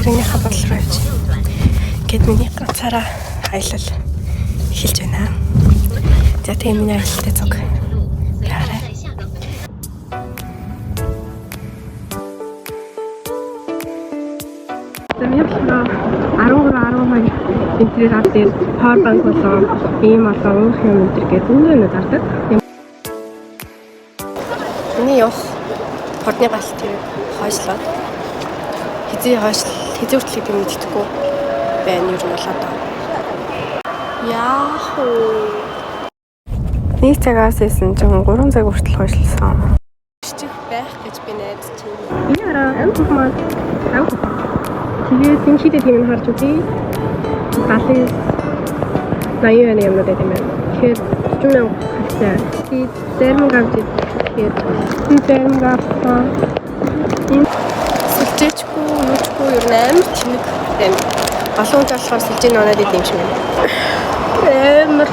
Зүрхнийхээ бодол руу явж. Гэт миний ганцаараа аялал эхэлж байна. За, тэгээ миний аялалтай цуг. Яарай. За, миний болохоор 13 12 энэ тэрээр ар дээр power bank болон ийм олон уух юм энэ төр гэдэг зөндөө юм зардаг. Миний явах хурдны галт тэрэг хойшлоод хэзээ хойшл хэзээ хүртэл гэдэг юм мэдэхгүй байна ер нь бол одоо. Яах вэ? Нэг цагаас исэн чинь 3 цаг хүртэл хойшлсон. Чих байх гэж би найдаж байна. Яра, ам маань ам. Тэгээд энэ хидэд юм харж үзье. 79 80 юмнууд байт юм байна. Тэгэхээр 40 мянга хавцаа. Тэгээд зарим авч тэгэхээр би зарим авсан. Энэ сүлжээчгүй, юучгүй ер нь амар тэнэг юм. Олон хүн болохоор сүлжээний унаад идэм юм шиг байна. Амар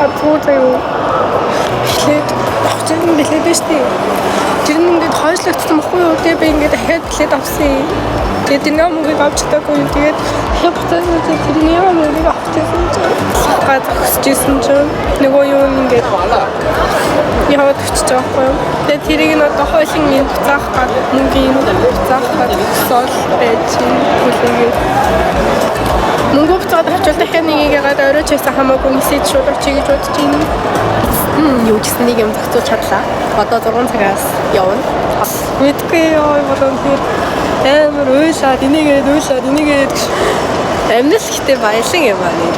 азгүй заяа. Эхлээд авчихсан билет байна шүү дээ. Тэр нь ингээд хойшлогдсон бохгүй юу? Тэгээ би ингээд дахиад билет авсан юм. Тэгээд тэрний мөнгийг авч чадаагүй. Тэгээд дахиад буцаасан чинь тэрний мөнгийг авчихсан чинь га зогсож исэн чинь нөгөө юу ингээд яваад өчөж байгаа байхгүй юу? Тэгээд тэрийг нь одоо хойлон энэ буцаах гад мөнгийн буцаах гад зогсоол байж хүлээгээд мөнгө буцаад авчвал дахиад нэг ягаад орой ч байсан хамаагүй нисээд шууд очие гэж бодож байна. Юу гэсэн нэг юм зохицуулж чадлаа. Одоо 6 цагаас явна. Мэдгүй ёо, болон тэр амар уйлаад энийгээд уйлаад энийгээд амнал гэхдээ баялан юм аа нэр.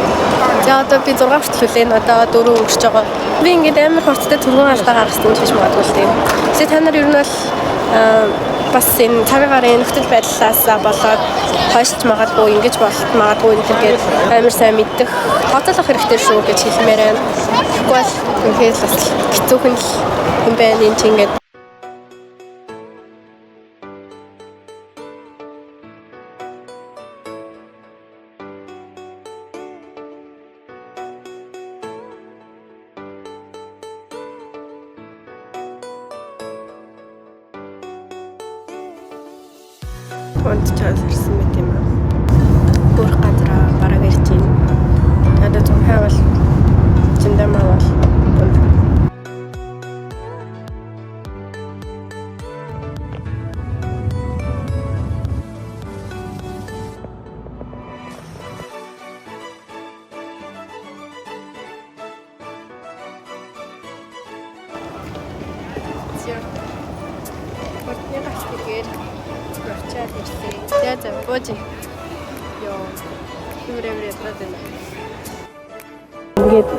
За, одоо би 6 хүртэл хүлээн, одоо 4 өнгөрч байгаа. Би ингээд амар хурцтай түргэн алдаа гаргасан ч гэж магадгүй л тийм. Тэгэхээр та нар ер нь бол бас энэ цагийн гарын нөхцөл байдлаас болоод хойшлж магадгүй, ингэж болт магадгүй энэ төр гээд амар сайн мэдэх, тооцоолох хэрэгтэй шүү гэж хэлмээр байна. Тэгэхгүй бол үнэхээр л бас хэцүүхэн л юм байна энэ чинь ингээд. Унтчаад ирсэн мэт юм аа. Бүр газраа бараг ирж байна. Одоо зунхай бол зэндамаа бол унт. За. Хурдны галт тэргээр очиад ирлээ. За за, бууж. Йоо. Юурэ ядраад байна. Ингээд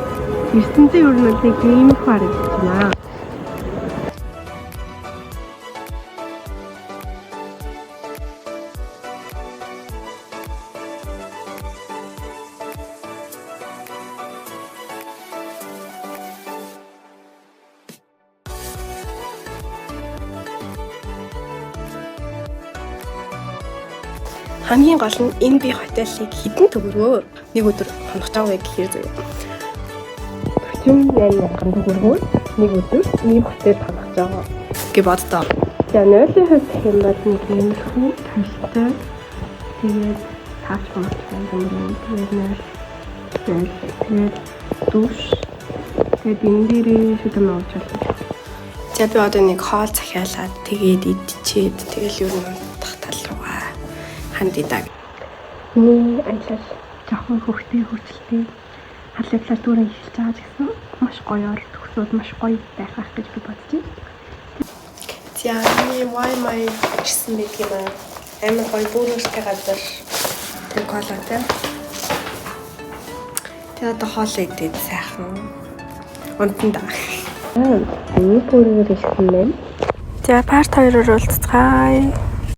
ертөнцийн ер нь бол нэг ийм их харагдаж байна. Хамгийн гол нь энэ би хотелыг хэдэн төгрөгөөр нэг өдөр хонох байгаа вэ гэхээр заяа. 48 мянган төгрөгөөр нэг өдөр ийм хотелд хонох байгаа гэж боддоо. За, нойлын хувьд гэх юм бол нэг иймэрхүү толтой, тэгээд таач маач янз бүрийн, тэгээд нойл нойл, тэгээд душ, тэгээд энэ дээрээ шүтэн авч болно. За, би одоо нэг хоол захиалаад тэгээд идчихэд тэгэл ер нь унтах тал руугаа хандъя да. Миний аялал жоохон хөвгтэй хөрчлөлтэй халиблаар дүүрэн эхэлж байгаа ч гэсэн маш гоёор төгсөөд маш гоё байх ах гэж би бодож байна. За, миний why my ирсэн нэг юм аа. Амар гоё бүрүүртэй газар. Тэр колотой. Тэгээ одоо хоол идээд сайхан унтан да. Миний бүрүүр ирсэн байна. За, part 2-оор уулзцгаая.